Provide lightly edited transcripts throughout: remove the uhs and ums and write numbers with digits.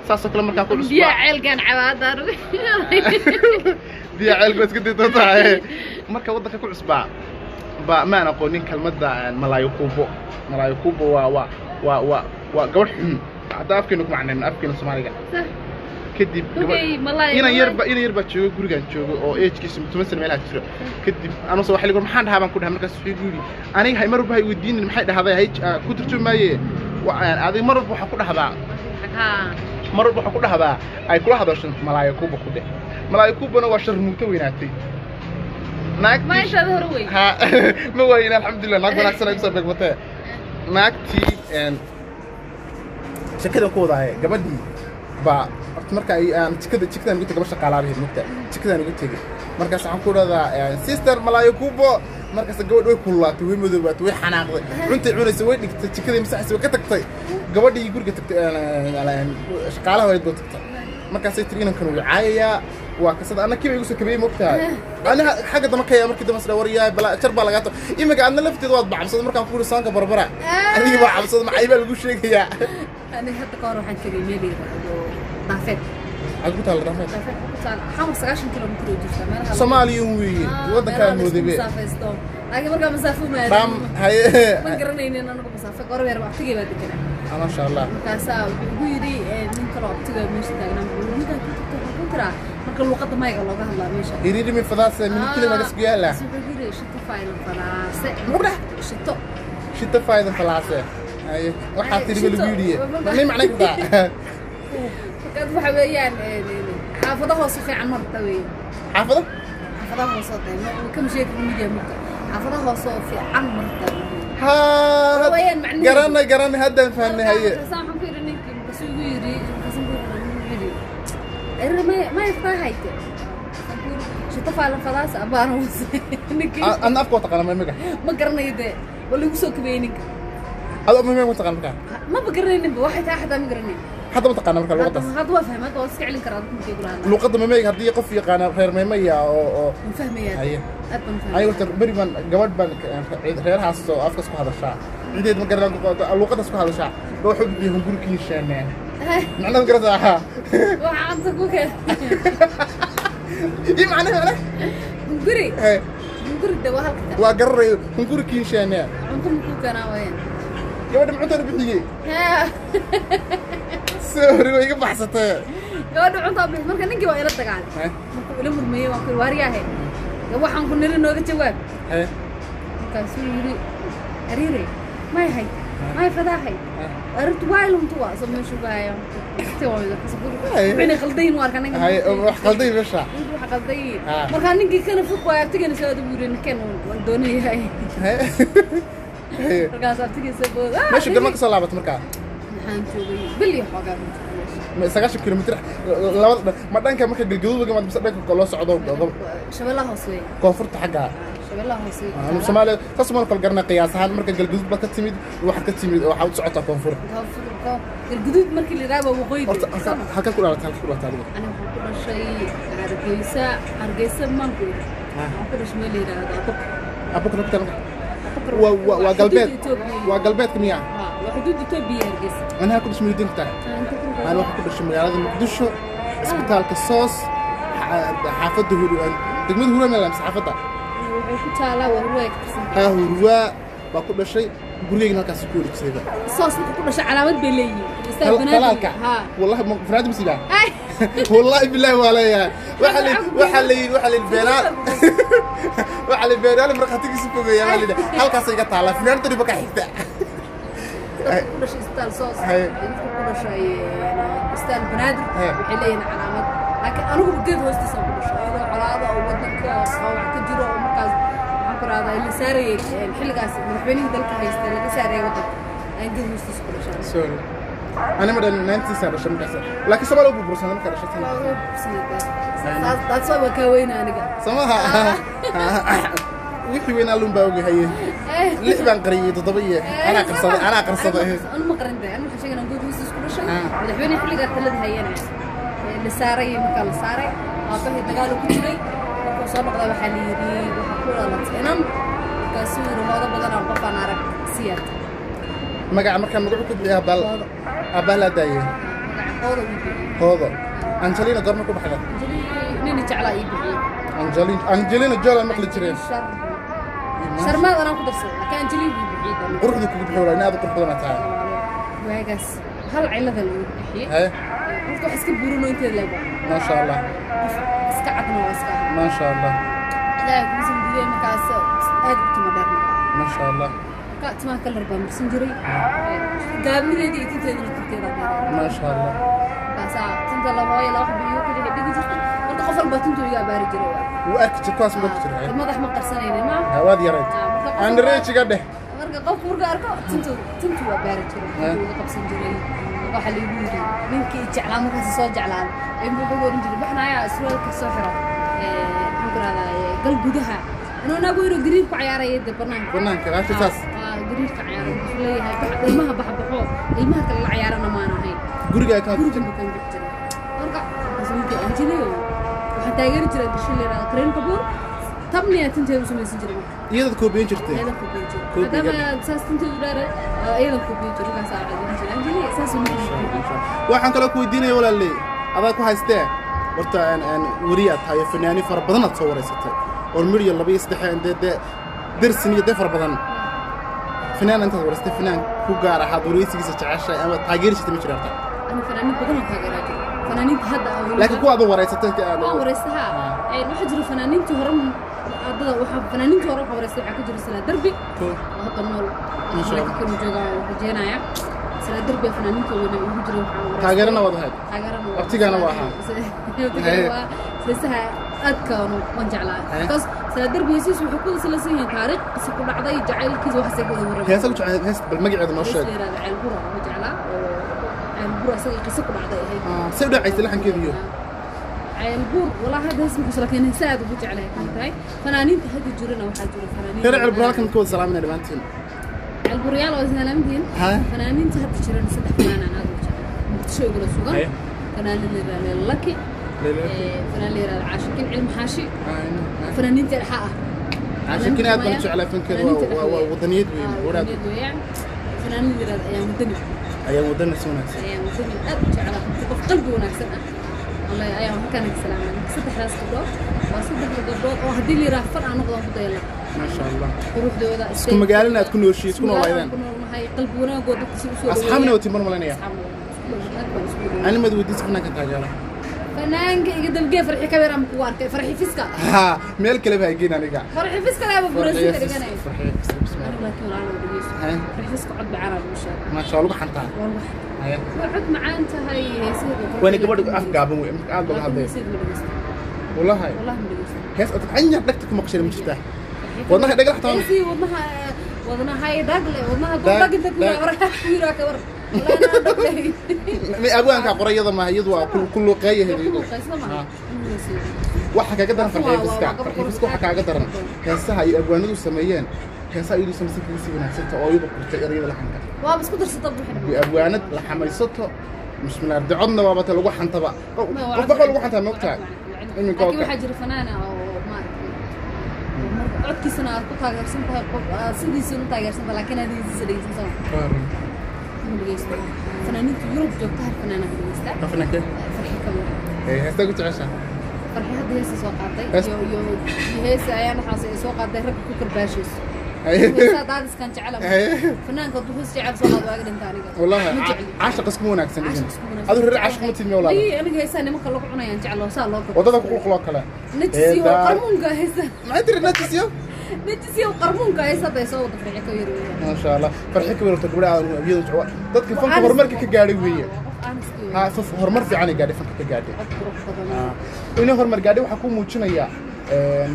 Saasoo kale markaa ku Biyaa cusbaa ceelkan cabaadaan. Biyaa ceelka waa iska daydoontahay. Marka waddanka ku cusbaa ba maan aqoonin kelmadda malaayo kubo. Malaayo kubo waa gabadh xun hadda afkeena ku macnayno, afkeena Soomaaliga. Kadib Okay, malaayo, inan malaayo. Yarba inan yar baa jooga gurigaan joogo oo age-kiisu 10 sano meelaha jiro. Kadib anusoo waxa ligu maxaan dhahaa baan ku dhahay. Markaas wuxuu igu yidhi, aniga hay mar walba hay weydiinin maxay dhahday, hay ku turjumi maaye. Adiga mar walba waxaa ku dhahdaa, mar walba waxaa ku dhahdaa ay kula hadasho malaayo kuba ku dheh. Malaayo kubana waa sharmuuto weynaatay naagtii. Ma intaada hore wey. Ha, ma waayin, alxamdulilah, naag wanaagsan ay kusoo beegmatee. Naagtii shakadan ku wadaaye gabadhii baa horta marka ay aan jikadaan ugu tegay, gabadh shaqaalaha mugta jikadaan ugu tegay. Markaas waxaan ku dhahdaa, "Sister, malaayo kubo." Markaas gabadh way kululaatay, way madoobaatay, way xanaaqday, cuntay cunaysa way dhigtay, jikadii masaxaysa way ka tagtay. Gabadhii guriga tagtay, shaqaalaha wayd boo tagtay. Markaasay tiri, "Inankan wuu caayayaa." Waa kasada anna kiiba igu soo kabeeyey, mogtahay aniga xagga dama kaya. Markii dambe sida waryahay bala jar baa lagaa to iminka adna lafteeda waad bacabsada. Markaan ku yidhi soonka barbara, adiga baa cabsada, macay baa lagu sheegayaa. Aniga hadda ka hor waxaan tegay meel yiraahdo Daafeed. Xagee ku taala Daafeed? Daafeed ku taal Xamar, 90 kilomitir oo jirta meelaha. Soomaaliya weeye, waddankaan moodebe. Masaafaysto, laakiin markaa masaafo ma dham haye. Ma garanaynin anigu masaafo goor yar, abtigay baa deganaa. Ah, maasha Allah. Markaasaa wuxuu igu yidhi, nin kaloo abtiga meesha taagnaa wuxuu yidhi, ninkaan ku tagto wuxuu ku tiraa marka luuqadda mayga looga hadlaa meesha. Hiriirimi fadaase minikili magas ku yaala. Wuxuu igu yidhi, "Shito faylan falaase." Muxuu dhah? Shito. Shita faydan falaase haye, waxaa tiri ba lagu yidhi, may macnay kartaa? Markaad waxa weeyaan xaafado hoose fiican marta weeye. Xaafado? Xaafadaha hoose oo dee kama sheegi midiya mugta, xaafadaha hoose oo fiican marta. Ha. Weeyaan macnaheedu. Garanay, garanay, haddaan fahnay, haye. Markaasaan waxaan ku yidhi ninkii, markaasuu igu yidhi, markaasuu ku yidhi, "Erir may fahayte?" Waxaan ku yidhi, "Shito faalan fadaas abaana hoose." Ninkii Adna afka waa taqaana mamiga? Ma garanayo dee, waa lagu soo kabeeyey ninka. Ado mamiga ma taqaana markaa? Maba garanayninba waxay tahay, xataa ma garanayn. Hadda ma taqaana marka luqadaas? Hadda waa fahmay, hadda waa iska celin karaa dadka markay kula hadlaan. Luqadda mameyga haddii qof yaqaana reer meymaya oo Waan fahmayaa. Haye. Aad baan Ay fahmaya. Horta beri baan gabadh baan reerahaas oo afkaas ku hadashaa, cideed ma garanaa, luqadaas ku hadashaa ba wuxuu bixiyay hunguri kiinshaanaa, macnaha ma garataa? Waxa cunta ku keen. Ii macnaha? Hunguri. Ee. Hunguri de waa halka. Waa garanayo hunguri kiinshaanaa. Cunto makuu keenaa wayaan. Gabadha cuntada bixiyey. Sorry, way iga baxsatee. Gabadha cuntaa bixis, marka ninkii waa ila dagaalay. Markuu ila murmeeyey waan ku yidhi, "Waariyaahe, dee waxaan ku niri nooga jawaab." Markaasuu yidhi, "Ariire may hay may fadaahay arrintu waa iluntu waa soo meeshu gaaya." Wuxuuna qaldayin u arkaa ninka. Haye, wax qalday meesha. Ninka wax qalday. Markaa ninkii kana fog waay, abtigana soo aad buu yidhi, "Ninkeen waan doonayahay." Haye. Markaas abtigiisa booda. Meesha garma ka soo laabatay markaa? Maxaan joogay, bil iyo xoogaa baan joogay meesha. Ma 90 kilomitir labada dhan ma dhanka marka Galgaduud ma mise dhanka loo socdo Shabeellaha Hoose wey. Koonfurta xagga. Shabeellaha Hoose wey. Anu Soomaaliya saas ma kala garanay qiyaas ahaan. Marka Galgaduud baad ka timid, waxaad ka timid oo waxaad u socotaa koonfur. Galguduud markii la yidhaha waa waqooyi. Horta halkan ku dhalatay, halkan ku dhalatay adiga? Aniga waxaan ku dhashay Hargeysa. Hargeysa maan ku idhi, waxaan ku dhashay meel la yidhaahdo Abubakar. Abubakar ku taal? Abubakar. Waa galbeed. Xuduudda Itoobiya. Waa galbeedka miya? Waa xuduudda Itoobiya Hargeysa. Anaha ku dhashay Mudin tahay. Ana waxaan ku dhashay magaalada Muqdisho, isbitaalka Soos, xaafadda Huru, degmada Hurwa meel mise xaafadda. Waxay ku taalaa waa Hurwaay ka tirsan. Haa, Hurwaa baa ku dhashay, gurigeygana halkaas ku weli jirayba. Soos marka ku dhashay calaamad bay leeyihiin. Istaag Banaadir. Talaalka. Haa. Wallahi fanaadi masiibaa. Ay. Wallahi billahi waa leeyahay, waxaa la yidhi beenaal, waxaa la yidhi beenaal markhaatigiisa fogeeya waa la yidhi, halkaas iga taallaa finaantani ba ka xigta. Dadka ku dhashay isbitaal Soos, dadka ku dhashay isbitaal Banaadir waxay leeyihiin calaamad, laakiin anigu geed hoostiisa ku dhashay iyadoo colaado oo wadanka oo wax ka jiro oo markaas waxaan ku rahdaa la saarayay xilligaas madaxweynihii dalka haystay laga saarayay wadanka ayaan geed hoostiisa ku dhashay. Sorry, ani ma dhalin, 90s aan dhashay markaas, laakiin Soomaaliya u burbursanay markaa dhashay. Taas waa kaa weyna aniga. Samaha wixii weyn allun baa ogahaye. Lix baan qariyey, toddoba iyo anaa qarsaday, anaa qarsaday. Anu ma qarintay, anu waxaan sheegaynaa geed hoostiisa ku dhashay. Madaxweyne xilligaa talada hayana la saaray, markaa la saaray aabbahay dagaal ku jiray. Markuu soo noqday waxaa la yidhi, waxaa ku dhalatay inan. Markaasuu yidhi, "Hoodo badan aan qofaan arag siyaad." Magaca markaa magacu ku bixiya abbaa abbaa laa daayey. Magaca Hooda ii bixiyey. Hoodo Angelina goorma ku baxday? Nini jeclaa ii bixiyey. Angelina, Angelina Jolie aan maqli jireen. Sharmaad anaa ku darsaday, laakiin Angelina ii bixiyey. Quruxdii kugu bixi walaa, in aad u qurux badan aad tahay. Waagaas hal cilada lagu bixiyey. Haye. Horta wax iska buurino inteeda leeg. Maasha Allah. Qof iska cadna waa iska ahaa. Maasha Allah. Ilaahay kugu soo diiday, markaas aad u timo dheer. Maasha Allah. Marka timaha kalar baa marsan jiray. Gaabnideedii iyo tinteeduna tinteeda dheer. Maasha Allah. Markaasaa tinta laba hooyo laba xabo igu kala dhigi jirtay. Marka qof walba tintuu iga abaari jiray. Wuu arki jir kuwaas, wuu arki jiray. Madax ma qarsanaynin ma. Hawaad yarayd. Marka qof aan walba- reejiga dheh. Marka qofku marka arko tintu waa baari jiray, tintuu iga qabsan jiray. Waxaa laigu yidhi ninkii i jeclaa markaas soo jeclaaday inbuu wuxuu oran jiray, baxnaaya surwaalka soo xiro, maxaan ku rahdaa, gal gudaha, anuu naagu yiro gariir ku cayaaraya dee banaanka. Banaanka, raashin saas. Gariirka cayaaray wuxuu leeyahay bax, ilmaha baxbaxo, ilmaha kale la cayaarana maan ahayn. Gurigaa ka guriga buu kan jiray. Marka rasuulka aan jiray waxaan taageeri jiray bisha la yidhahdo Kareen Kabuur, tabniya tinteedu samaysan jiray marka. Iyadaad koobiyen jirtay? Iyadan ku biyo jiray. Koobiga. Maadaama saas tinteedu dheer, iyadan ku biyo jiray, markaas aa cadin jiray Anjali saas uu noqon. Waxaan kaloo ku weydiinaya walaaley, adaa ku haystee, horta aan weriyaad tahay oo fanaaniin fara badan aad soo wareysatay oo midhiyo laba iyo saddex dee dersin iyo dee fara badan fanaan intaad wareysatay, fanaan ku gaar ahaad wareysigiisa jeceshahay ama taageeri jirtay ma jira horta? Ani fanaaniin badan oo taageeraa jiro, fanaaniinta hadda aan weli laakiin kuwa aad wareysatay waan wareystay haa. Waxaa jira fanaaniintii hore ardada, waxaa fanaaniintii hore waxaa wareystay, waxaa ku jira Salaa Derbi oo hadda nool. Masha Allah. Maraykanka inuu joogaa waan rajeynayaa. Salaa Derbi fanaaniinta weyna ugu jira waxaan wareystay. Taageerana waad ahayd? Taageerana waa. Abtigana waa ahaa. Abtigana waa. Heesaha aadka waan jeclaa because Salaa Derbi heesihiisu wuxuu ku salaysan yahay taariikh, qisa ku dhacday, jacaylkiisa, waxaasay ka wada warramay. Heesa ku jecel, hees bal magaceeda noo Hees sheeg. la yidhahdo Ceelbura waan jeclaa, oo Ceelbura isaga qiso ku dhacday ahayd. Say u dhacaysay laxankeedu iyo Ceelbuur walaa hadda hees muxuu, laakiin heese aad ugu jeclahay kamid tahay. Fanaaniinta hadda jirana waxaa jira fanaaniin reer Ceelbur halkan ka wada salaaminaya dhammaantiin. Ceelburyaal oo islaamtiin. Ha. Fanaaniinta hadda jirana saddex fanaan aan aad ugu jeclahay Muqdisho igula sugan. Fanaanin la yidhahdo Leila Lucky, fanaan la yidhahdo Caashikin Cilmi Xaashi, fanaaniinta dhexa ah. Caashikin aad baan u jeclaa fankeeda, waa wadaniyad weyn, gabadhaad. Wadaniyad weeyaan. Fanaanin la yidhahdo Ayaan Wadani. Ayaan wadana si wanaagsan. Ayaan Wadani aad u jeclaa, qof qalbi wanaagsan ah wallahi. Ayaan halkaan ka salaamay saddexdaas gabdhood, waa saddexda gabdhood oo haddii la yidhaahdo far aan noqdaan ku dayala. Maasha Allah. Quruxdooda. Isku magaalana aad ku nooshiin, isku noolaydeen. Ku noolnahay, qalbi wanaagooda dadka si usoo asxaabna waa timar malanaya. Asxaabna waa isku dhow, aad baan isku dhow. Ani maad weydiisa fanaanka taageera? Fanaanka iga dabgee, Farxi Kabeer ama kugu arkay Farxi Fiska. Ha, meel kale baa geyn aniga. Farxi Fiska laaba burasinka dhiganaya. Farxi Fiska, bismillah. Anigu laakiin walaal ma dhegeysto. Haye. Farxi Fiska cod bacaan lagu sheegay. Maasha Allah, lagu xantaa. Waa lagu Haye. waa cod macaan tahay heesaheeda. Waana gabadha af gaaban wey, marka aad looga laakiin hadlaya. heesaheeda ma dhegeysto. Wallahi. Wallahi ma dhegeysto. Hees aad canyar dhagta ku maqashay ma jirtaa? Wadnaha dhagla xataa Heesii wadnaha, wadnahay dhagle, wadnaha Dhag, dhag inta ku dhag. war ku yira ka war wallahi anaa dhaglay. Abwaanka qorayada maaha, iyadu waa ku luuqeeyaheed iyadu. Waxa kaaga daran Waa- Farxiifiska. waa gabadh Farxiifiska waxa kaaga daran heesaha ay abwaanadu sameeyeen, heesaha iyadu samaysan kaga sii wanaagsanta oo iyadu qortay erayada laxanka. Waaba isku darsata buuxda. Iyo abwaanad la xamaysato, bismillaah, codna waaba ta lagu xantaba, qof waxba lagu xantaa moogtahay iminka oo laakiin kale. Waxaa jira fanaana oo maaragtay marka codkiisana aad ku taageersan tahay, qof aad sidiisana u taageersan tahay, laakiin aad heesiisa dhegeysan sama ma dhegeysto. Fanaaniinta Yurub joogta hal fanaana ka dhegeystaa. Waa fanaankee? Farxi Kabeer. Ee, heestaa ku jeceshaa? Farxi hadda heesa soo qaaday Hees- iyo heesa ayaan waxaas ay soo qaaday ragga ku karbaashayso. Heesaa daadiskan jecela. Fanaanka hadduu hees jecel soo qaado waaga dhinta aniga. Wallahi ma jecli. Caashiq iskuma wanaagsan idin. Caashiq iskuma wanaagsan. Adu reer caashiq ma tidmi walaal? Ay, aniga heesaa nimanka lagu cunayaan jeclo saa loo gado. Wadada ku qulquloo kale. Najisiyo qarmuunka heesa. Maxay tiri najisiyo? Najisiyo qarmuunka heesa bay soo wada Farxi Kabeer weeyaan. Maasha Allah, Farxi Kabeer horta gabadha aad iyadu jecwa dadka fanka horumarka ka gaadhay weeye. Waa qof aanis ka Ha, faf horumar fiican ay gaadhay, fanka ka gaadhay. cod qurux badan. Inay horumar gaadhay waxaa kuu muujinayaa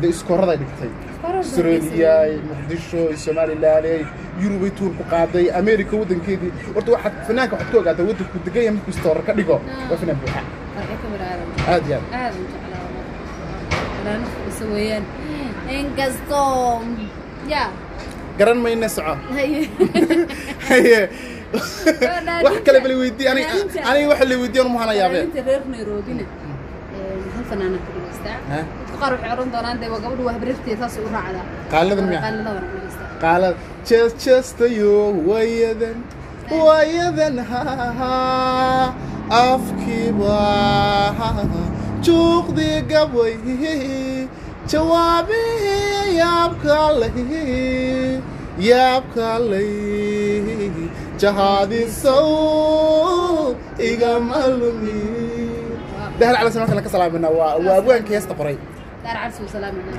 dee iskoorada ay dhigtay Australia, Muqdisho, Somaliland, Yurubay tuur ku qaaday, America waddankeedii. Horta waxaad fanaanka waxaad ku ogaataa waddanku degan yahay markuu istoora ka dhigo, waa fanaan buuxa. Farxi Kabeer aadan aad iyo aad aad u jeclaa, fanaanad isa weeyaan, inkastoo ya garan mayna soco. Haye. Haye. Wax kale bal weydii Fanaaniinta- aniga waxa la weydiiyo anu muhanayaabe. Fanaaniinta reer Nairobina hal fanaana ka dhegeystaa. Ha? Dadka qaar waxay odhan doonaan dee waa gabadhu waa habriirteeda saasay u raacdaa. Qaalada miya? Qaalada waan dhegeystaa. Qaalad jees jeestayo wayadan wayadan ha Afkiiba juuqdii gabay, jawaabihii yaabkalay, yaabkalay, jahaadisow igama lumi. Dahar Cali markaan ka salaamina, waa abwaankii heesta qoray. Daar Cabsi wa salaamina.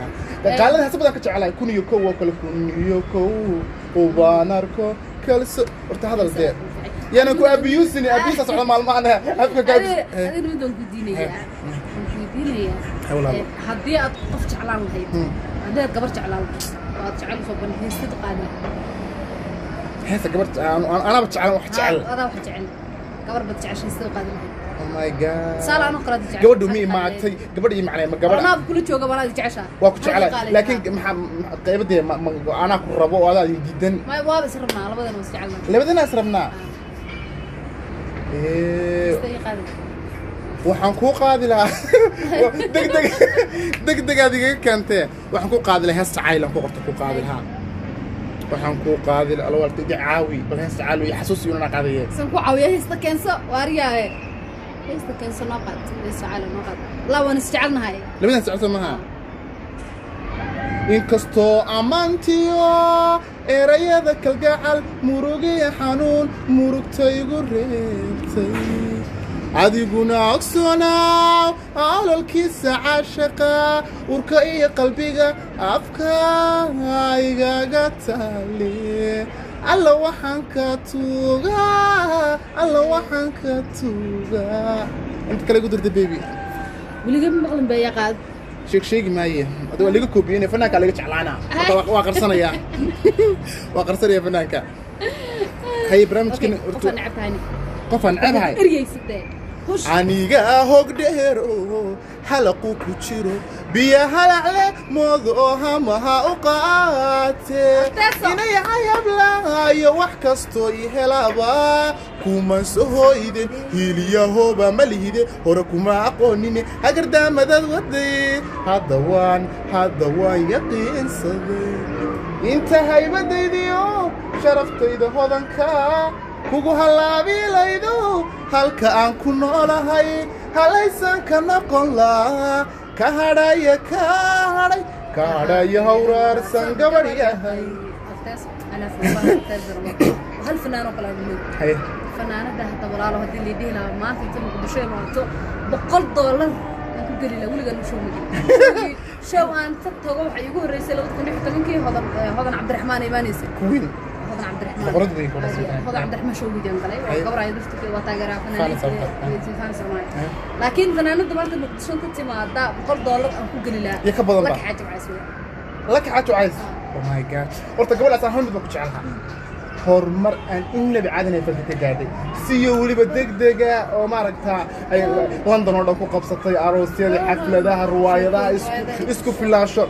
Qaalada heesta badan ka jecelahay, 1001 oo kale, 1001 ubaan arko kalso. Horta hadal dee yaana ku abusini, abusa socda maalmahan afka ka. Adiga mid waan ku diinayaa, waxaan ku weydiinayaa. Walaalo. Haddii aad qof jeclaan lahayd, haddii aad gabar jeclaan lahayd oo aad jecel usoo ban heystad qaadi lahayd? Heesta gabar anaaba jecel, wax jecel. Haa, adaa wax jecel, gabar baad jeceshay, heystad qaadi lahayd? Oh my God. Tusaale anoo kale aad jeceshay. Gabadhu mi imaatay? Gabadh ii macnay ma gabadh? Anaaba kula jooga, banaad jeceshaa. Waa ku jecelahay, laakiin maxaa qaybadee anaa ku rabo oo adaa diidan? May, waaba is rabnaa, labadana waa is jecelnahay. Labadana is rabnaa. Heesta ii qaadi lahayd. Waxaan kuu qaadi lahaa deg deg deg degaad igaga keentee. Waxaan ku qaadi lahaa hees jacayl aan ku qorto, ku qaadi lahaa. Waxaan kuu qaadi lahaa, alwaalta idi caawi bal, hees jacayl iyo xasuus iyo inaan qaadaye. San ku caawiya? Heesta keenso, waariyaaye, heesta keenso, noo qaad heesta jacayl, noo qaad. La waan is jecelnahay. Labadan socoto maha. Inkastoo ammaantiyo erayada kalgacal murugiya xanuun murugtaygu reebtay, adiguna ogsoonaaw ololkiisa caashaqa urka iyo qalbiga afka igaga taali. Alla waxaan ka tuugaa, alla waxaan ka tuugaa. Inta kale igu dirta, baby. Weliga ma maqlin baa yaa qaad. Sheeg sheegi maaye, hada waa laga koobiyeyna, fanaanka laga jeclaanaa. Horta waa qarsanaya, waa qarsanaya fanaanka. Haye, barnaamijkan. Qofaan necab tahayna? Qofaan necabahay? Ergeysatee hush. Aniga hog dheero halaqu ku jiro, biyo halacle moodo oo hamaha u qaate. Arteso. Inay cayablaayo wax kastoo i helaba kuman soo hoyden, hiiliyahoba ma lihide, hore kuma aqoonine, hagardaamadaad waday hadda waan, hadda waan yaqiinsaday. Inta haybadaydiyo sharaftayda hodanka kugu halaabilaydo, halka aan ku noolahay halaysan ka noqon laa, ka hadhaya, ka hadhay, ka hadhaya hawraarsan gabadh yahay. Arteso anaa Arteso hal fanaan oo kale aan leeyahay. Haye. Fanaanada hadda, walaalo, haddii la dhihi lahaa maanta inta Muqdisho imaato, $100 aan ku geli lahaa. Weligaan show ma gelin, show aan ta tago. Waxay iigu horreysay 2016-kii, Hodan, Hodan Cabdiraxmaan imaanaysay. Queen. Hodan Cabdiraxmaan. Boqorad weyn ku dhashay. Hodan Cabdiraxmaan showgiidaan galay. Waa Haye. gabar ay laftirkeeda waa taageeraa. Fans. Fanaaniinta Soomaaliya. Haye. Laakiin fanaanada maanta Muqdisho ka timaada, $100 aan ku geli lahaa. Iyo ka badan ba. Laka Xaaji Cays weeye. Laka Xaaji Cays, oh my God. Horta gabadhaas aan hal mid baan ku jecelahaa, horumar aan inaba caadin ay falka ka gaadhay, siyo weliba degdega oo maaragta ay London oo dhan ku qabsatay, aroosyada, xafladaha, ruwaayadaha, isku filaansho.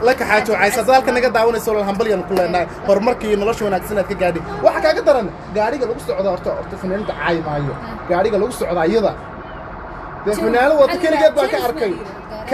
Laka Xaajo Cays, hadda halka naga daawanayso, walaal, hambalyan ku leenahay horumarka iyo nolosha wanaagsan aad ka gaadhay. Waxa kaaga daran gaariga lagu socdo. Horta fanaanada caayi maayo, gaariga lagu socdaa iyada dee fanaanad wata keligeed baa ka arkay.